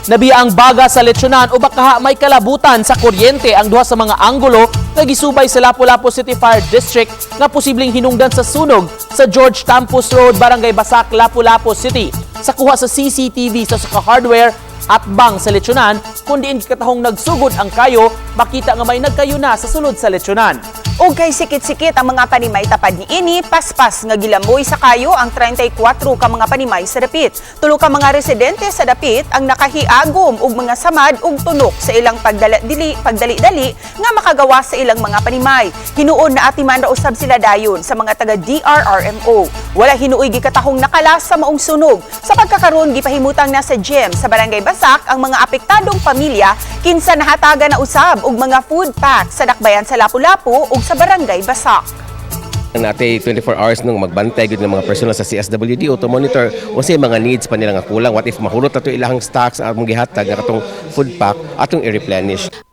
Nabiya ang baga sa lechonan o baka may kalabutan sa kuryente ang duha sa mga anggulo nga gisubay sa Lapu-Lapu City Fire District nga posibleng hinungdan sa sunog sa George Tampus Road, Barangay Basak, Lapu-Lapu City. Sa kuha sa CCTV sa saka hardware at bang sa lechonan, kung diin katahong nagsugod ang kayo, makita nga may nagkayo na sa sulod sa lechonan. Ug kay sikit-sikit ang mga panimay tapad niini, paspas nga gilamoy sa kayo ang 34 ka mga panimay sa dapit. Tulo ka mga residente sa dapit ang nakahiagom og mga samad ug tunok sa ilang pagdala-dili, pagdali-dali nga makagawa sa ilang mga panimay. Hinuon na atiman ra usab sila dayon sa mga taga DRRMO. Wala hinuoy gikatahong nakalas sa maong sunog. Sa pagkakaroon, gipahimutang na sa gym sa Barangay Basak ang mga apektadong pamilya, kinsa nahatagan na usab og mga food pack sa dakbayan sa Lapu-Lapu ug sa Barangay Basak. Natay 24 hours nung magbantay gud ng mga personal sa CSWDO to monitor unsay mga needs pa nila nga kulang. What if mahurot ato ilahang stocks, among gihatag nga katong food pack, atong i-replenish.